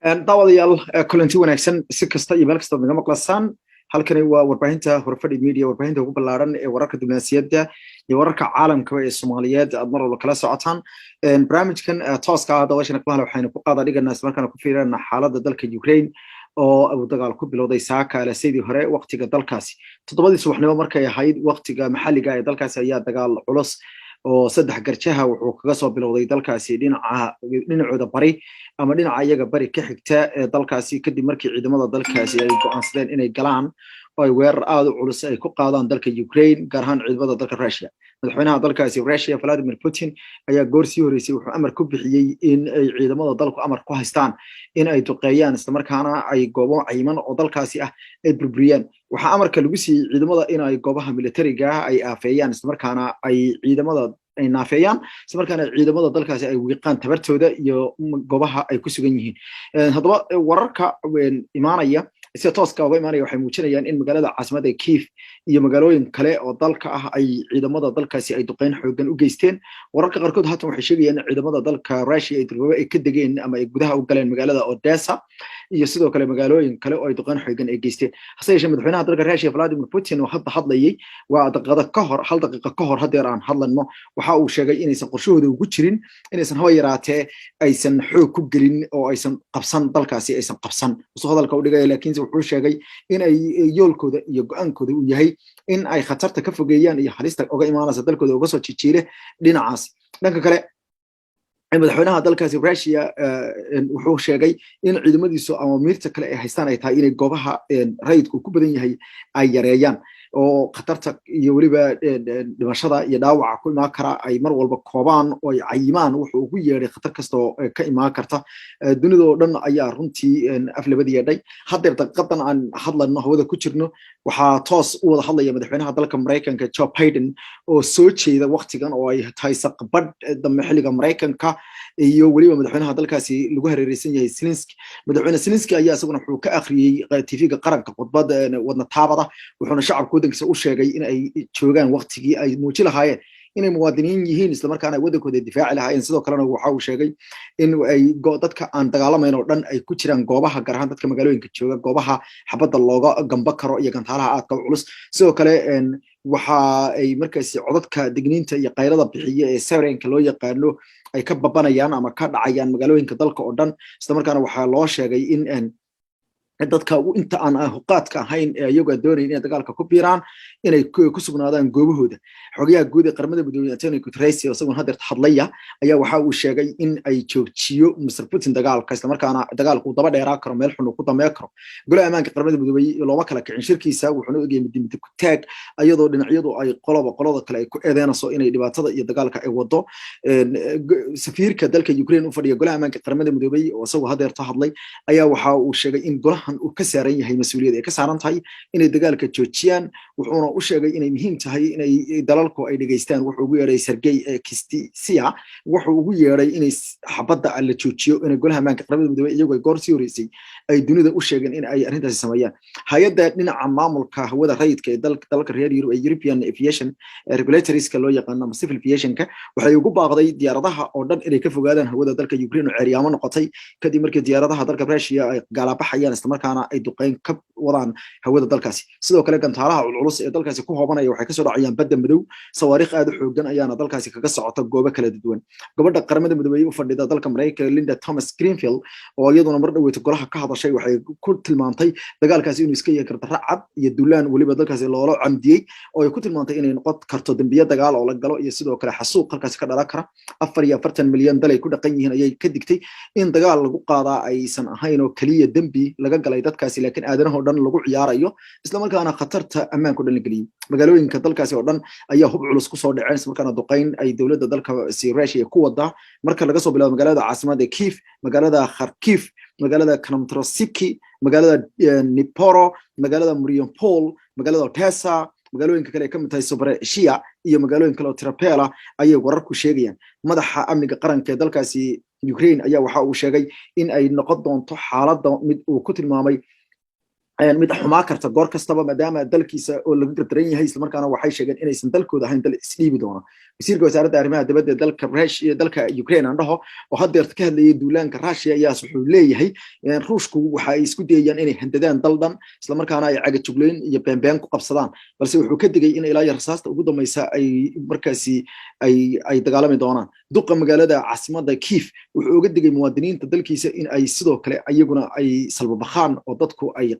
Daawadayaal, kulanti wanaagsan si kasta iyo meel kasta naga maqlasaan. Halkani waa warbaahinta Horfadhi Media, warbaahinta ugu ballaaran ee wararka diblomaasiyadda iyo wararka caalamkaba ee Soomaaliyeed aad mar walba kala socotaan. Barnaamijkan tooska ah, daawashana qiimaha, waxaynu ku qaada dhiganaa isla markaana ku fiirinaa xaaladda dalka Ukraine oo uu dagaal ku bilowday saaka alasaydii hore, waqtiga dalkaasi 7dii subaxnimo markay ahayd waqtiga maxalliga ee dalkaasi ayaa dagaal culus oo saddex garjaha wuxuu kaga soo bilowday dalkaasi dhinaca dhinacooda bari ama dhinaca iyaga bari ka xigta ee dalkaasi, kadib markii ciidamada dalkaasi ay go'aansadeen inay galaan oo ay weerar aada u culus ay ku qaadaan dalka Ukraine, gaar ahaan ciidamada dalka Russia. Madaxweynaha dalkaasi Russia, Vladimir Putin, ayaa goor sii horeysay wuxuu amar ku bixiyey in ay ciidamada dalku amar ku haystaan in ay duqeeyaan, islamarkaana ay goobo cayiman oo dalkaasi ah ay burburiyaan. Waxaa amarka lagu siiyey ciidamada in ay goobaha militariga ay aafeeyaan, islamarkaana ay ciidamada ay naafeeyaan, islamarkaana ciidamada dalkaasi ay wiiqaan tabartooda iyo goobaha ay ku sugan yihiin. Haddaba, wararka imaanaya sida tooska uga imaanaya waxay muujinayaan in magaalada caasimadda Kiev iyo magaalooyin kale oo dalka ah ay ciidamada dalkaasi ay duqeyn xoogan u geysteen. Wararka qaarkood haatan waxay sheegayaan in ciidamada dalka Russia ay durbaba ay ka degeen ama ay gudaha u galeen magaalada Odessa iyo sidoo kale magaalooyin kale oo ay duqeyn xoogan ay geysteen. Hase yeeshee, madaxweynaha dalka Russia, Vladimir Putin, oo hadda hadlayay waa daqiiqada ka hor, hal daqiiqa ka hor haddeer aan hadlayno, waxa uu sheegay inaysan qorshahooda ugu jirin inaysan haba yaraatee aysan xoog ku gelin oo aysan qabsan dalkaasi, aysan qabsan usuu hadalka u dhigaya. Laakiinse wuxuu sheegay in ay yoolkooda iyo go'aankooda uu yahay in ay khatarta ka fogeeyaan iyo halista uga imaanaysa dalkooda uga soo jijiire dhinacaas. Dhanka kale, madaxweynaha dalkaasi Russia wuxuu sheegay in ciidamadiisu awamiirta kale ay haystaan ay tahay inay goobaha rayidku ku badan yahay ay yareeyaan, oo khatarta iyo weliba dhimashada iyo dhaawaca ku imaan kara ay mar walba koobaan oo ay cayimaan. Wuxuu ugu yeedhay khatar kasta oo ka imaan karta. Dunida oo dhan ayaa runtii af labada yeedhay. Haddeer daqiiqadan aan hadlayno, hawada ku jirno, waxaa toos u wada hadlaya madaxweynaha dalka Maraykanka, Joe Biden, oo soo jeeda waktigan oo ay tahay saqbadh dambe xilliga Maraykanka, iyo weliba madaxweynaha dalkaasi lagu hareereysan yahay, Zelenski. Madaxweyne Zelenski ayaa isaguna wuxuu ka akhriyey TV-ga qaranka khudbad wadna taabada, wuxuuna shacabka waddankiisa u sheegay in ay joogaan waktigii ay muuji lahaayeen inay muwaadiniin yihiin, islamarkaana ay waddankooda difaaci lahaayeen. Sidoo kalena waxa uu sheegay in ay dadka aan dagaalamayn oo dhan ay ku jiraan goobaha, gaar ahaan dadka magaalooyinka jooga, goobaha xabadda looga gamba karo iyo gantaalaha aadka u culus. Sidoo kale waxa ay markaasi codadka digniinta iyo qaylada bixiya ee siren-ka loo yaqaano ay ka babanayaan ama ka dhacayaan magaalooyinka dalka oo dhan. Islamarkaana waxaa loo sheegay in dadka inta aan huqaadka ahayn ee iyagu doonayn inay dagaalka ku biiraan inay ku sugnaadaan goobahooda. Xogayaha guud ee Qaramada Midoobey, Antonio Guterres, oo isagoon haddeer hadlaya, ayaa waxa uu sheegay in ay joojiyo Mr Putin dagaalka, islamarkaana dagaalku uu daba dheeraa karo, meel xun uu ku damee karo. Golaha Ammaanka Qaramada Midoobey looma kala kicin shirkiisa, wuxuuna ogyahay midi midi ku taag, iyadoo dhinacyadu ay qoloba qolada kale ay ku eedeynayso inay dhibaatada iyo dagaalka ay wado. Safiirka dalka Ukraine u fadhiya Golaha Ammaanka Qaramada Midoobey, oo isagoo haddeerta hadlay, ayaa waxa uu sheegay in golahan uu ka saaran yahay mas-uuliyad ay ka saaran tahay inay dagaalka joojiyaan, wuxuuna u sheegay inay muhiim tahay inay dalalku ay dhegeystaan. Wuxuu ugu yeedhay Sergey Kyslytsya, wuxuu ugu yeedhay inay xabadda la joojiyo, inay Golaha Ammaanka Qaramada Midoobey iyagu ay goor sii horeysay ay dunida u sheegeen in ay arrintaasi sameeyaan. Hay-adda dhinaca maamulka hawada rayidka ee dalalka reer Yurub ee European Aviation Regulatorieska loo yaqaano ama civil aviationka waxay ugu baaqday diyaaradaha oo dhan inay ka fogaadaan hawada dalka Ukraine oo ceeryaamo noqotay, kadib markii diyaaradaha dalka Russia ay gaalabaxayaan, islamarkaana ay duqeyn ka wadaan hawada dalkaasi. Sidoo kale gantaalaha culculus ee dalkaasi ku hoobanaya waxay kasoo dhacayaan Badda Madow. Sawaariikh aad u xoogan ayaana dalkaasi kaga socota goobo kala duwan. Gabadha Qaramada Midoobey u fadhida dalka Maraykanka, Linda Thomas Greenfield, oo iyaduna mar dhaweyta golaha ka hadashay, waxay ku tilmaantay dagaalkaasi inuu iska yahay gardarro cad iyo dulaan weliba dalkaasi loola camdiyey, oo ay ku tilmaantay inay noqon karto dembiye dagaal oo la galo iyo sidoo kale xasuuq halkaasi ka dhalan kara. 44 milyan dal ay ku dhaqan yihiin ayay ka digtay in dagaal lagu qaadaa aysan ahayn oo keliya dembi laga galay dadkaasi, laakiin aadanaha oo dhan lagu ciyaarayo, islamarkaana khatarta ammaanka o dhan la geliyey. Magaalooyinka dalkaasi oo dhan ayaa hub culus kusoo dhaceen, islamarkaana duqeyn ay dowladda dalkaasi Russia ku wadaa, marka laga soo bilaabo magaalada caasimadda Kiev, magaalada Kharkiv, magaalada Kramatorsk, magaalada Dnipro, magaalada Mariupol, magaalada Odessa, magaalooyinka kale ay kamid tahay Zaporizhzhia iyo magaalooyin kale oo tirapela ayay wararku sheegayaan. Madaxa amniga qaranka ee dalkaasi Ukraine ayaa waxa uu sheegay in ay noqon doonto xaaladda mid uu ku tilmaamay Mid xumaa karta goor kastaba, maadaama dalkiisa oo laga gardaran yahay. Islamarkaana waxay sheegeen inaysan dalkooda ahayn dal isdhiibi doono. Wasiirka wasaaradda arrimaha dibadda dalka Russia, dalka Ukraine aan dhaho, oo haddeerta ka hadlayay duulaanka Russia, ayaa wuxuu leeyahay Ruushku waxa ay isku dayayaan inay handadaan dal dhan, islamarkaana ay cagajugleyn iyo beenbeen ku qabsadaan. Balse wuxuu ka digay in ilaa iyo rasaasta ugu dambaysa ay markaasi ay dagaalami doonaan. Duqa magaalada caasimadda Kiev wuxuu uga digay muwaadiniinta dalkiisa in ay sidoo kale iyaguna ay salbabakhaan oo dadku ay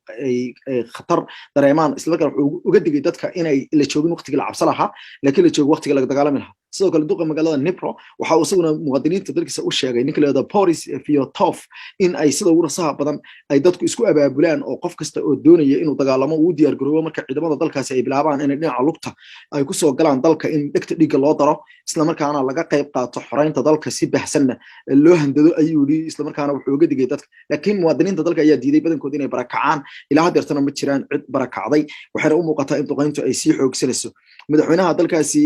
khatar dareemaan. Islamarkaana wuxuu uga digay dadka inay la joogin waqtigii la cabsa lahaa, laakiin la joogo waqtigii laga dagaalami lahaa. Sidoo kale duqa magaalada Dnipro waxa uu isaguna muwaadiniinta dalkiisa u sheegay, ninka la yidhahdo Boris Filatov, in ay sida ugu rasaha badan ay dadku isku abaabulaan, oo qof kasta oo doonaya inuu dagaalamo uu diyaar garoobo. Marka ciidamada dalkaasi ay bilaabaan inay dhinaca lugta ay kusoo galaan dalka, in dhegta dhiigga loo daro, islamarkaana laga qayb qaato xoreynta dalka, si bahsanna loo handado, ayuu yidhi. Islamarkaana wuxuu uga digay dadka, laakiin muwaadiniinta dalka ayaa diiday badankood inay barakacaan. Ilaa haddeertana ma jiraan cid barakacday, waxayna u muuqataa in duqayntu ay sii xoogsanayso. Madaxweynaha dalkaasi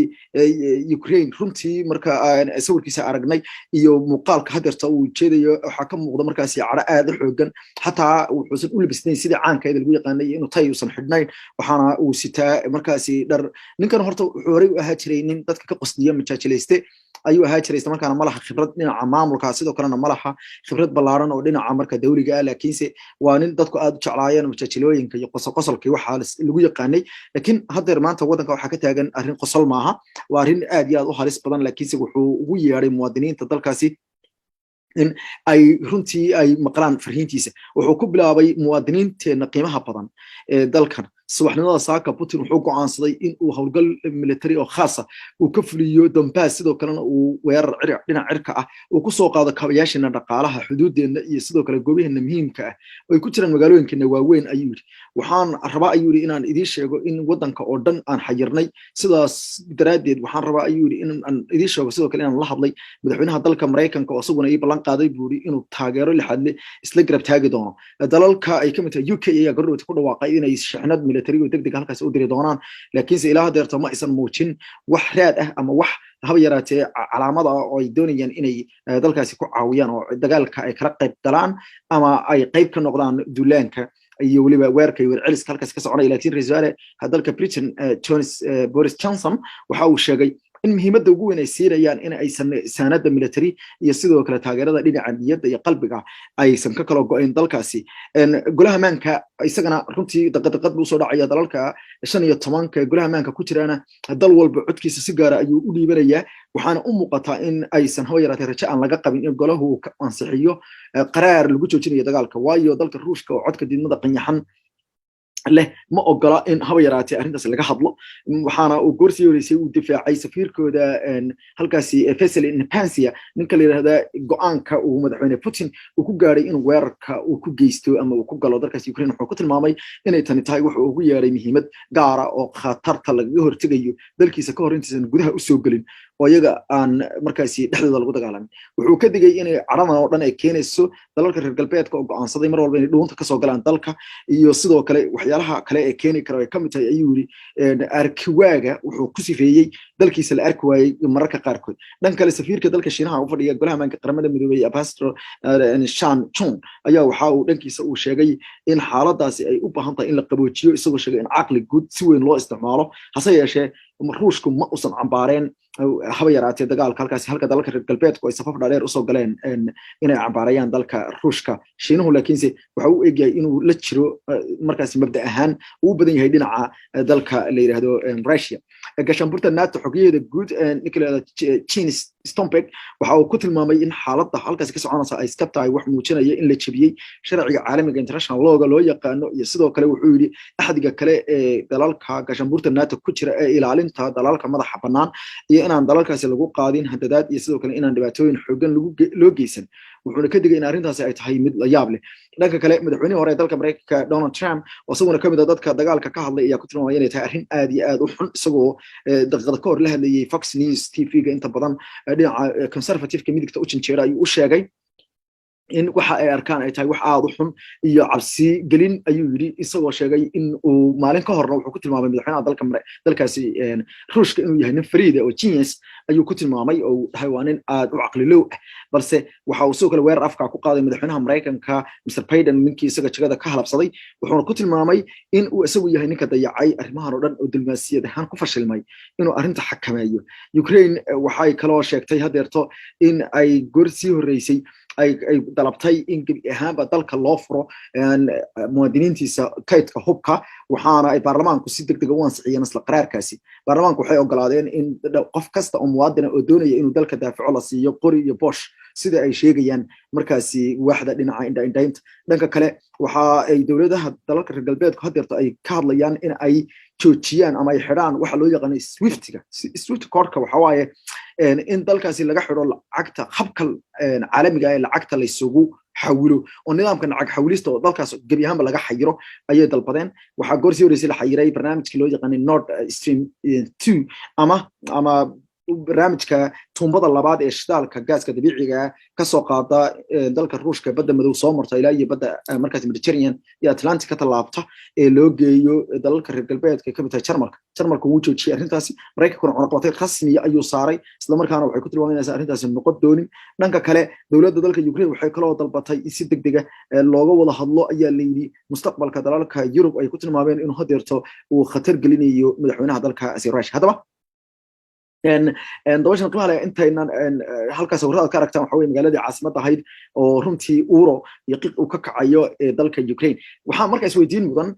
Ukraine, runtii marka sawirkiisa aragnay iyo muuqaalka hadeerta uu jeedayo, waxaa ka muuqda markaasi cadho aad u xoogan. Xataa wuxuusan u labisnayn sidii caankeeda lagu yaqaanay, inuu tay uusan xidhnayn, waxaana uu sitaa markaasi dhar. Ninkan horta wuxuu horey u ahaa jiray nin dadka ka qosliya, majaajilayste ayuu ahaa jiray, islamarkaana ma laha khibrad dhinaca maamulka, sidoo kalena ma laha khibrad ballaaran oo dhinaca marka dawliga ah. Laakiinse waa nin dadku aad u jeclaayeen, majaajilooyinka iyo qosolqosolka waxaa lagu yaqaanay. Laakiin haddeer maanta waddanka waxaa ka taagan arrin qosol maaha, waa arrin aad iyo aad u halis badan. Laakiinse wuxuu ugu yeedhay muwaadiniinta dalkaasi in ay runtii ay maqlaan farriintiisa. Wuxuu ku bilaabay: "Muwaadiniinteenna qiimaha badan ee dalkan, subaxnimada saaka Putin wuxuu go'aansaday in uu howlgal military oo khaasa uu ka fuliyo Donbass, sidoo kalena uu weerar dhinac cirka ah uu kusoo qaado kaabayaasheena dhaqaalaha, xuduudeenna iyo sidoo kale goobaheena muhiimka ah oo ay ku jiraan magaalooyinkeena waaweyn," ayuu yidhi. "Waxaan rabaa," ayuu yidhi, "inaan idiin sheego in waddanka oo dhan aan xayirnay. Sidaas daraaddeed waxaan rabaa," ayuu yidhi, "in aan idiin sheego sidoo kale inaan la hadlay madaxweynaha dalka Maraykanka, oo isaguna ii ballan qaaday," buu yidhi, "inuu taageero lixaadle isla garab taagi doono." Dalalka ay ka mid tahay UK ayaa gordhowta ku dhawaaqay inay shixnad military oo degdeg halkaas u diri doonaan, laakiinse ilaa hadeerto ma aysan muujin wax raad ah ama wax haba yaraatee calaamada ah oo ay doonayaan inay dalkaasi ku caawiyaan oo dagaalka ay kala qayb galaan ama ay qayb ka noqdaan duulaanka iyo weliba weerarka iyo weerceliska halkaas ka soconaya. Laakiin ra'iisul wasaare dalka Britain Jones Boris Johnson waxa uu sheegay in muhiimadda ugu weyn ay siinayaan in aysan saanada military iyo sidoo kale taageerada dhinaca niyadda iyo qalbiga aysan ka kala go'ayn dalkaasi. Golaha ammaanka isagana runtii daqadaqad buu usoo dhacaya. Dalalka 15-ka ee golaha ammaanka ku jiraana dal walba codkiisa si gaara ayuu u dhiibanayaa, waxaana u muuqataa in aysan haba yaraatee rajo aan laga qabin in golahu ansixiyo qaraar lagu joojinayo dagaalka, waayo dalka Ruushka oo codka diidmada qanyaxan leh ma ogola in haba yaraatee arrintaas laga hadlo. Waxaana uu goorsii horeysay uu difaacay safiirkooda halkaasi, Vassily Nebenzia, ninka la yidhahda, go'aanka uu madaxweyne Putin uu ku gaadhay in weerarka uu ku geysto ama uu ku galo dalkaasi Ukraine. Wuxuu ku tilmaamay inay tani tahay wuxuu ugu yeedhay muhiimad gaara oo khatarta lagaga hortegayo dalkiisa ka hor intaysan gudaha usoo gelin oo iyaga aan markaasi dhexdooda lagu dagaalamin. Wuxuu ka digay inay cadhadan oo dhan ay keenayso dalalka reer galbeedka oo go'aansaday mar walba inay dhuunta kasoo galaan dalka, iyo sidoo kale waxyaalaha kale ee keeni kara ay kamid tahay, ayuu yidhi, arkiwaaga wuxuu ku sifeeyey dalkiisa la arki waayey mararka qaarkood. Dhan kale, safiirka dalka Shiinaha u fadhiya Golaha Amaanka Qaramada Midoobay, Ambassador Shan Chun, ayaa waxa uu dhankiisa uu sheegay in xaaladaasi ay u baahan tahay in la qaboojiyo, isagoo sheegay in caqli guud si weyn loo isticmaalo. Hase yeeshee Ruushku ma usan cambaareen haba yaraatee dagaalka halkaasi, halka dalalka reer galbeedku ay safaf dhaadheer usoo galeen inay cambaarayaan dalka Ruushka. Shiinuhu laakiinse waxa uu egyahay inuu la jiro markaasi mabda ahaan uu badan yahay dhinaca dalka la yidhaahdo Russia. Gaashaanbuurta NATO xogayaheeda guud, ninka la yidhahdo Jens Stoltenberg, waxa uu ku tilmaamay in xaaladda halkaasi ka soconaysa ay iska tahay wax muujinaya in la jebiyey sharciga caalamiga, international lawga loo yaqaano. Iyo sidoo kale wuxuu yidhi axdiga kale ee dalalka gaashaanbuurta NATO ku jira ee ilaalinta dalalka madaxa bannaan, iyo inaan dalalkaasi lagu qaadin handadaad, iyo sidoo kale inaan dhibaatooyin xoogan loo geysan. Wuxuuna ka digay in arrintaasi ay tahay mid la yaab leh. Dhanka kale, madaxweynihii hore ee dalka Maraykanka Donald Trump, oo isaguna kamid ah dadka dagaalka ka hadlay, ayaa ku tilmaamaya inay tahay arrin aad iyo aad u xun. Isagoo daqiiqada ka hor la hadlayay Fox News TV-ga, inta badan dhinaca conservative-ka midigta u janjeera, ayuu u sheegay In waxa ay arkaan ay tahay wax aada u xun iyo cabsi gelin, ayuu yidhi, isagoo sheegay in uu maalin ka horna wuxuu ku tilmaamay madaxweynaha dalka dalkaasi Ruushka inuu yahay nin fariida oo genius ayuu ku tilmaamay, oo uu dhahay waa nin aad u caqlilow ah. Balse waxa uu sidoo kale weerar afka ku qaaday madaxweynaha Maraykanka, Mr Biden, ninkii isaga jagada ka halabsaday, wuxuuna ku tilmaamay in uu isagu yahay ninka dayacay arrimahan oo dhan oo diblomaasiyad ahaan ku fashilmay inuu arrinta xakameeyo. Ukraine waxay kaloo sheegtay hadeerto in ay goor sii horreysay ay dalabtay in gebi ahaanba dalka loo furo muwaadiniintiisa kaydka hubka, waxaana ay baarlamaanku si degdega u ansixiyeen isla qaraarkaasi. Baarlamaanku waxay ogolaadeen in qof kasta oo muwaadina oo doonaya inuu dalka daafaco la siiyo qori iyo boosh, sida ay sheegayaan markaasi waaxda dhinaca indha-indhaynta. Dhanka kale, waxa ay dowladaha dalalka reer galbeedku hadeerto ay ka hadlayaan in ay joojiyaan ama ay xidhaan waxa loo yaqaano SWIFT-iga. SWIFT code-ka waxa waaye in dalkaasi laga xidho lacagta, habka caalamiga ee lacagta laysugu xawilo oo nidaamka lacag xawilista oo dalkaas gebi ahaanba laga xayiro ayay dalbadeen. Waxaa goor sii horeysay la xayiray barnaamijkii loo yaqaanay Nord Stream 2 ama barnaamijka tuumbada labaad ee shidaalka gaaska dabiiciga kasoo qaada dalka Ruushka, Badda Madow soo marta ilaa iyo badda markaas Mediterranean iyo Atlantic ka tallaabta ee loo geeyo dalalka reer galbeedka, kamid tahay Jarmalka. Jarmalka wuu joojiyey arrintaasi, Maraykankuna cunaqabatay rasmiya ayuu saaray, islamarkaana waxay ku tilmaamaysaa arrintaasi noqon doonin. Dhanka kale, dowladda dalka Ukraine waxay kaloo dalbatay in si degdega looga wada hadlo, ayaa layidhi, mustaqbalka dalalka Yurub ay ku tilmaameen inuu hadeerto uu khatar gelinayo madaxweynaha dalkaasi Russia. Haddaba, dabashan qiimaha leh, intaynan halkaas sawirada ka aragtaan, waxa weye magaaladii caasimadda ahayd oo runtii uuro iyo qiiq uu ka kacayo ee dalka Ukraine. Waxaa marka isweydiin mudan,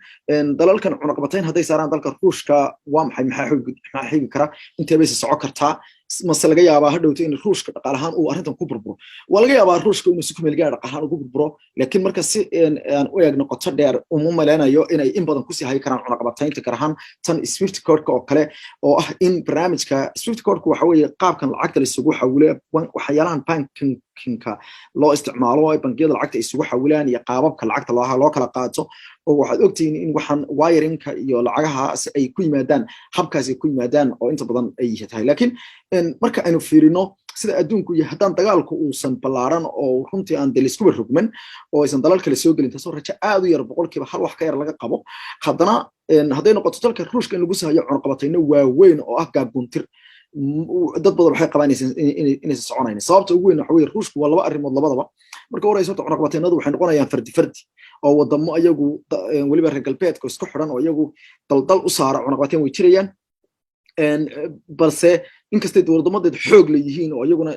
dalalkan cunaqabatayn hadday saaraan dalka Ruushka, waa maxay maxaa xigi kara? Intee bayse soco kartaa? Mase laga yaabaa hadhowto in Ruushka dhaqaalahaan uu arrintan ku burburo? Waa laga yaabaa Ruushka inuu si ku meelgaar dhaqaalahaan ugu burburo, laakiin marka si aan u eegno qoto dheer, uma maleynayo inay in badan kusii hayi karaan cunaqabataynta, gaar ahaan tan SWIFT code-ka oo kale, oo ah in barnaamijka SWIFT code-ka waxa weeye qaabkan lacagta la isugu xawilo, waxyaalahan banking-ka loo isticmaalo, ay bangiyada lacagta isugu xawilaan iyo qaababka lacagta loo kala qaato, oo waxaad ogtihiin in waxaan wiring-ka iyo lacagahaas ay ku yimaadaan habkaas ay ku yimaadaan oo inta badan ay tahay. Laakiin marka aynu fiirino sida adduunku yahay, haddaan dagaalku uusan ballaaran oo runtii aan de laiskuba rogman oo aysan dalal kale soo gelin, taasoo rajo aad u yar, 1% wax ka yar laga qabo, haddana hadday noqoto dalka Ruushka in lagu sahayo cunaqabatayno waaweyn oo ah gaaguntir, dad badan waxay qabaan inaysan soconayn. Sababta ugu weyn waxa weye Ruushku waa laba arrimood labadaba. Marka horeysa, horta cunaqabataynadu waxay noqonayaan fardi fardi oo wadamo iyagu weliba reer galbeedka isku xidhan oo iyagu daldal u saara cunaqabatayn way jirayaan. Balse inkastay wadamadeed xoog leeyihiin oo iyaguna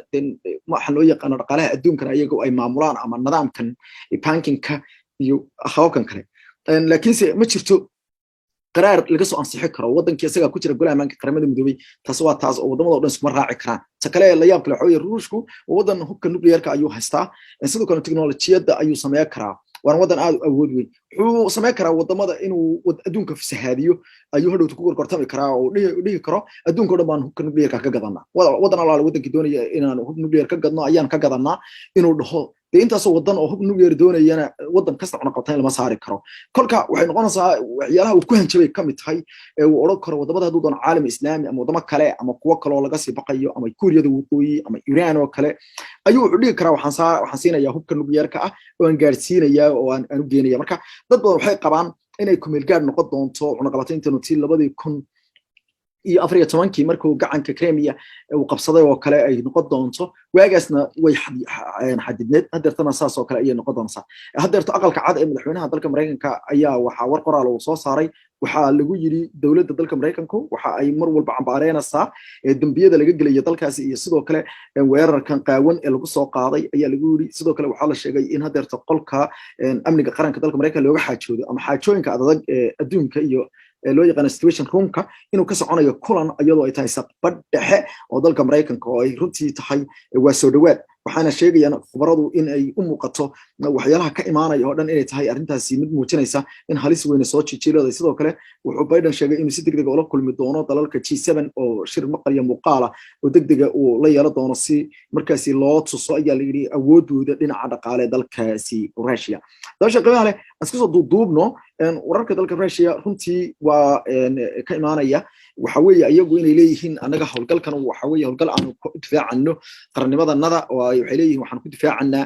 waxa loo yaqaano dhaqaalaha adduunkana iyagu ay maamulaan ama nidaamkan banking-ka iyo hababkan kale, laakiinse ma jirto qaraar laga soo ansixi karo wadankii isagaa ku jira Golaha Amaanka Qaramada Midoobay. Taas waa taas oo wadamada o dhan iskuma raaci karaan. Ta kale la yaab kale waxa weye Ruushku wadan hubka nuclear-ka ayuu haystaa, sidoo kale teknolojiyadda ayuu sameyn karaa, waana wadan aad u awood weyn. Wuxuu sameyn karaa wadamada inuu adduunka fasahaadiyo ayuu hadhowta ku gorgortami karaa oo dhihi karo adduunka o dhan baan hubka nuclear-ka ka gadanaa, wadan alaale wadankii doonaya inaan hub nuclear ka gadno ayaan ka gadanaa inuu dhaho. Dee intaasoo wadan oo hub nuclear doonayana wadan kasta cunaqabatayn lama saari karo. Kolka waxay noqonaysaa waxyaalaha uu ku hanjabay ka mid tahay ee uu odhan karo wadamada, hadduu doono Caalam Islaami ama wadamo kale ama kuwo kale oo laga sii baqayo ama Kuuriyada Waqooyi ama Iran oo kale ayuu wuxuu dhigi karaa waxaan siinayaa hubka nuclear-ka ah oo aan gaarsiinayaa oo aan u geenaya. Marka dad badan waxay qabaan inay kumeelgaar noqon doonto cunaqabatayntan tii 2014-kii markuu gacanka Crimea uu qabsaday oo kale ay noqon doonto. Waagaasna way xadidneed, hadeertana saas oo kale ayay noqon doontaa. Hadeerto Aqalka Cad ee madaxweynaha dalka Maraykanka ayaa waxaa war qoraal uu soo saaray waxaa lagu yiri dowladda dalka Maraykanku waxa ay mar walba cambaareynaysaa dembiyada laga gelayo dalkaasi iyo sidoo kale weerarkan qaawan ee lagu soo qaaday, ayaa lagu yiri. Sidoo kale waxaa la sheegay in hadeerta qolka amniga qaranka dalka Maraykanka looga xaajoodo ama xaajooyinka adadag ee adduunka iyo loo yaqaano Situation Room-ka inuu ka soconayo kulan, iyadoo ay tahay saqbadh dhexe oo dalka Maraykanka oo ay runtii tahay waa soo dhowaad. Waxaana sheegayaan khubaradu in ay u muuqato waxyaalaha ka imaanaya oo dhan inay tahay arrintaasi mid muujinaysa in halis weyne soo jijiilooday. Sidoo kale wuxuu Biden sheegay inuu si degdega ula kulmi doono dalalka G7 oo shir maqal iyo muuqaala oo degdega uu la yeelan doono, si markaasi loo tuso, ayaa la yidhi, awoodooda dhinaca dhaqaale dalkaasi Russia. Dabasha qiimaha leh, aan isku soo duuduubno wararka dalka Russia runtii waa ka imaanaya. Waxa weeye iyagu inay leeyihiin annaga howlgalkan waxa weeye howlgal aanu ku difaacano qarannimadanada, oo waxay leeyihiin waxaan ku difaacanaa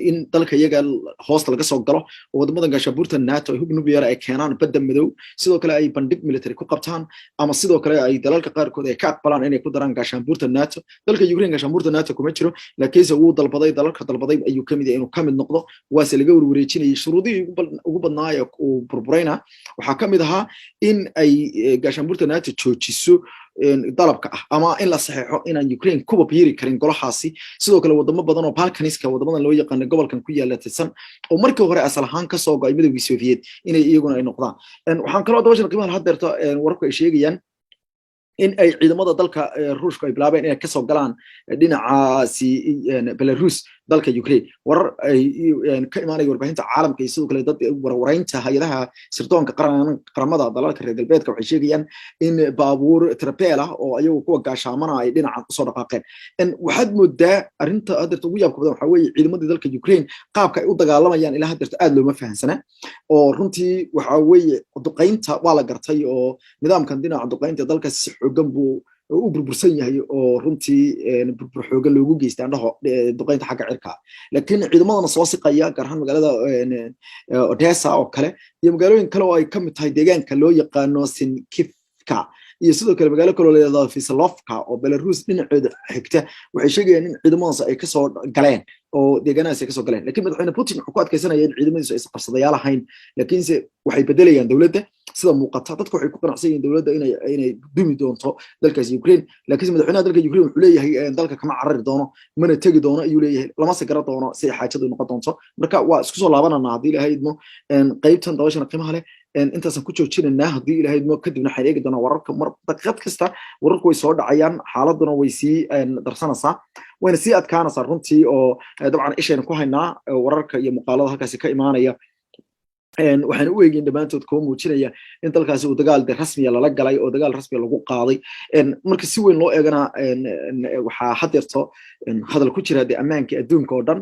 in dalka iyaga hoosta laga soo galo oo wadamadan gaashaanbuurta NATO ay hub nuclear ay keenaan Badda Madow, sidoo kale ay bandhig military ku qabtaan, ama sidoo kale ay dalalka qaarkood ay ka aqbalaan inay ku daraan gaashaanbuurta NATO. Dalka Ukraine gaashaanbuurta NATO kuma jiro, laakiinse wuu dalbaday, dalalka dalbaday ayuu kamid yahay inuu kamid noqdo, waase laga warwareejinayay. Shuruudihii ugu badnaa ee uu burburayna waxaa kamid ahaa in ay gaashaanbuurta NATO joojiso dalabka ah ama in la saxeexo inaan Ukraine kuba biiri karin golahaasi. Sidoo kale wadamo badan oo Balkaniska, wadamadan loo yaqaano gobolkan ku yaala tirsan oo markii hore asal ahaan kasoo go'ay Midowgii Soviet, inay iyaguna ay noqdaan. Waxaan kaloo dabashan qiimaha haddeerto wararku ay sheegayaan in ay ciidamada dalka Ruushka ay bilaabeen inay kasoo galaan dhinacaasi Belarus dalka Ukraine. Warar ay ka imaanaya warbaahinta caalamka iyo sidoo kale dad warwareynta hay-adaha sirdoonka qaramada dalalka reer galbeedka waxay sheegayaan in baabuur trapel ah oo ayagu kuwa gaashaamana ay dhinaca usoo dhaqaaqeen. Waxaad moodaa arrinta haddeerta ugu yaabka badan waxaa weeye ciidamadii dalka Ukraine qaabka ay u dagaalamayaan ilaa haddeerta aad looma fahansana, oo runtii waxa weeye duqaynta waa la gartay, oo nidaamkan dhinaca duqaynta dalka si xoogan buu u burbursan yahay, oo runtii burbur xoogan loogu geystay andhaho duqaynta xagga cirka. Laakiin ciidamadana soo siqaya, gaar ahaan magaalada Odessa oo kale iyo magaalooyin kale oo ay kamid tahay deegaanka loo yaqaano Sinkivka iyo sidoo kale magaalo kaloo leedahay Fisalovka oo Belarus dhinaceeda xigta, waxay sheegayaan in ciidamadaas ay kasoo galeen oo deegaanadaas ay kasoo galeen. Lakiin madaxweyne Putin wuxuu ku adkaysanaya in ciidamadiisu aysan qabsadayaal ahayn, laakiinse waxay bedelayaan dowladda. Sida muuqata dadka waxay ku qanacsan yihiin dowladda inay dumi doonto dalkaas Ukraine, laakiinse madaxweynaha dalka Ukraine wuxuu leeyahay dalka kama carari doono, mana tegi doono ayuu leeyahay, lamase garan doono si ay xaajadu noqon doonto. Marka waa isku soo laabananaa haddii Ilaahay idmo. Qaybtan dabashana qiimaha leh intaasaan ku joojinaynaa haddii Ilaahay idmo. Kadibna waxaan eegi doonaa wararka. Mar daqiiqad kasta wararku way soo dhacayaan, xaaladuna way sii darsanaysaa, wayna sii adkaanaysaa runtii, oo dabcan ishayna ku haynaa wararka iyo muuqaalada halkaasi ka imaanaya. Waxaan u eegin dhammaantood kuwa muujinaya in dalkaasi uu dagaal de rasmiya lala galay oo dagaal rasmiya lagu qaaday. Marka si weyn loo eegana, waxaa haddeerto hadal ku jira de ammaanka adduunka oo dhan,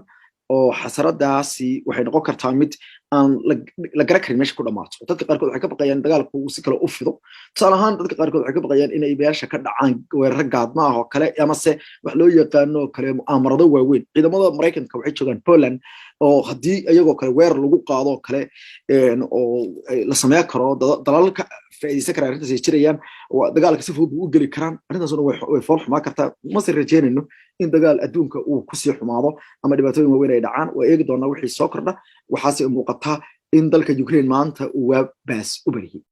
oo xasaradaasi waxay noqon kartaa mid aan la garan karin meesha ku dhamaato. Dadka qaarkood waxay ka baqayaan dagaalku uu si kale u fido. Tusaale ahaan, dadka qaarkood waxay ka baqayaan inay meesha ka dhacaan weeraro gaadma ah oo kale, amase wax loo yaqaano kale mu'aamarado waaweyn. Ciidamada Maraykanka waxay joogaan Poland, oo haddii iyagoo kale weerar lagu qaado kale oo la sameyn karo, dalal ka faa'iidaysan kara arrintaas ay jirayaan, dagaalka si fudud u geli karaan. Arrintaasuna way fool xumaa kartaa. Mase rajeynayno in dagaal adduunka uu kusii xumaado ama dhibaatooyin waaweyn ay dhacaan. Waa eegi doonaa wixii soo kordha. Waxaase muuqataa in dalka Ukraine maanta uu waa baas u bariyey.